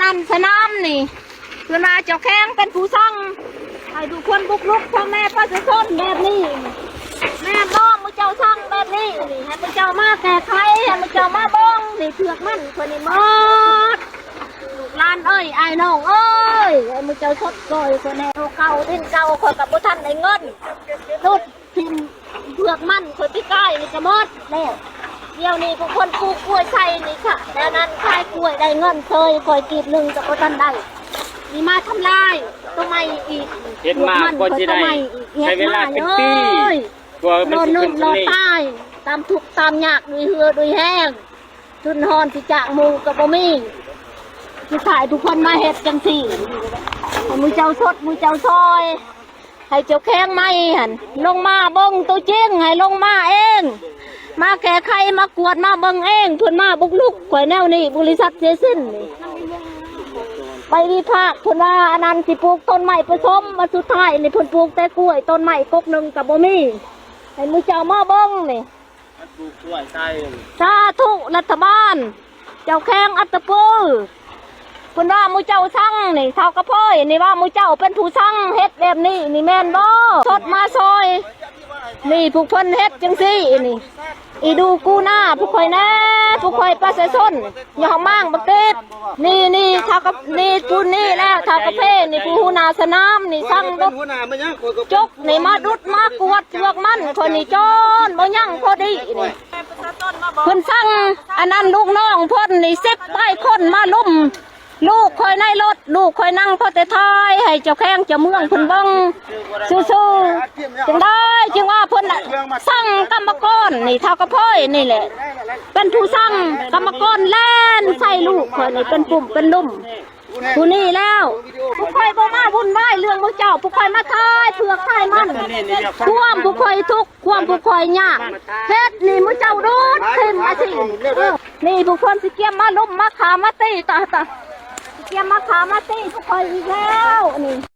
ອັນສະໜາມນີ້ ເພິ່ນວ່າເຈົ້າແຂວງເປັນຜູ້ສັ່ງໃຫ້ທຸກຄົນບຸກລຸກພໍ່ແມ່ປະຊາຊົນແບບນີ້. ແມ່ນບໍ່ ໝູ່ເຈົ້າສັ່ງແບບນີ້ນີ້ ໃຫ້ໝູ່ເຈົ້າມາແກ້ໄຂ ໃຫ້ໝູ່ເຈົ້າມາເບິ່ງນີ້ ເຜືອກມັນຂ້ອຍນີ້ໝົດ. ລູກຫຼານເອີຍ ອ້າຍນ້ອງເອີຍ ໃຫ້ໝູ່ເຈົ້າຊົດຊ່ອຍຂ້ອຍແດ່. ເຂົາເຈົ້າດິນເກົ່າຂ້ອຍກໍບໍ່ທັນໄດ້ເງິນ ດຸດ ຖິ້ມເຜືອກມັນຂ້ອຍປີກາຍນີ້ກະໝົດແລ້ວ. ດຽວນີ້ພວກຄົນປູກກ້ວຍໃສ່ນີ້ ແລ້ວນັ້ນຂາຍກ້ວຍໄດ້ເງິນເຊີຍຂ້ອຍກີບໜຶ່ງກະບໍ່ທັນໄດ້. ນີ້ມາທຳລາຍຕົ້ນໄມ້ອີກ ເຮັດມາກໍຊິໄດ້ໃຊ້ເວລາເປັນປີ ກວ່າມັນຊິຂຶ້ນສຳເລັດ ຕາຍ ຕາມທຸກຕາມຍາກ ດ້ວຍເຫື່ອດ້ວຍແຮງ ທຶນຮອນຊິຈ້າງໝູ່ກະບໍ່ມີ. ສຸດທ້າຍທຸກຄົນມາເຮັດຈັ່ງຊີ້ ໃຫ້ໝູ່ເຈົ້າຊົດໝູ່ເຈົ້າຊ່ອຍ ໃຫ້ເຈົ້າແຂວງໃໝ່ຫັ້ນລົງມາເບິ່ງໂຕຈິງ ໃຫ້ລົງມາເອງ ມາແກ້ໄຂ ມາກວດ ມາເບິ່ງເອງ. ເພິ່ນມາບຸກລຸກຂ້ອຍແນວນີ້ ບໍລິສັດເສສິນນີ້ ໄປວິພາກເພິ່ນວ່າອັນນັ້ນຊິປູກຕົ້ນໄມ້ປະສົມ ມາສຸດທ້າຍນີ້ເພິ່ນປູກແຕ່ກ້ວຍ ຕົ້ນໄມ້ກົກໜຶ່ງກະບໍ່ມີ. ໃຫ້ໝູ່ເຈົ້າມາເບິ່ງນີ້ ສາທຸລັດຖະບານ ເຈົ້າແຂວງອັດຕະປື ເພິ່ນວ່າໝູ່ເຈົ້າສັ່ງນີ້ ທ້າວກະໂພຍນີ້ວ່າໝູ່ເຈົ້າເປັນຜູ້ສັ່ງເຮັດແບບນີ້ນີ້ແມ່ນບໍ່? ຊົດມາຊ່ອຍ ນີ້ພວກເພິ່ນເຮັດຈັ່ງຊີ້ນີ້ ອີດູກູໜ້າພວກຂ້ອຍແດ່ ພວກຂ້ອຍປະຊາຊົນ ຍອກມາງບັກຕິດ ນີ້ ນີ້ ທ້າວກະ ນີ້ຜູ້ນີ້ແຫຼະ ທ້າວກະເພນີ້ ຜູ້ຫົວໜ້າສະໜາມນີ້ ສັ່ງລົດຈົກນີ້ມາດຸດມາກວດພວກມັນ ຂ້ອຍນີ້ຈົນບໍ່ຍັງພໍດີນີ້. ເພິ່ນສັ່ງອັນນັ້ນລູກນ້ອງເພິ່ນນີ້ສິບປາຍຄົນມາລຸມລູກຂ້ອຍໃນລົດ ລູກຂ້ອຍນັ່ງພໍແຕ່ຖ່າຍ ໃຫ້ເຈົ້າແຂວງເຈົ້າເມືອງເພິ່ນເບິ່ງຊື່ໆ. ຈັ່ງໃດຈຶ່ງວ່າເພິ່ນສັ່ງກຳມະກອນນີ້ ທ້າວກະໂພຍນີ້ແຫຼະ ເປັນຜູ້ສັ່ງກຳມະກອນແລ່ນໃສ່ລູກຂ້ອຍນີ້ເປັນປຸ່ມເປັນລຸ່ມ. ຜູ້ນີ້ແລ້ວ ພວກຂ້ອຍບໍ່ມາວຸ່ນວາຍເລື່ອງໝູ່ເຈົ້າ ພວກຂ້ອຍມາຂາຍເຜືອກຂາຍມັນ ຄວາມພວກຂ້ອຍທຸກ ຄວາມພວກຂ້ອຍຍາກ ເຮັດນີ້ໝູ່ເຈົ້າດູດຖິ້ມມາຊິ. ເອີ ນີ້ພວກເພິ່ນຊິກຽມມາລຸມມາຂ້າມາຕີ ຕາ ຕາ ຊິກຽມມາຂ້າມາຕີພວກຂ້ອຍອີກແລ້ວນີ້.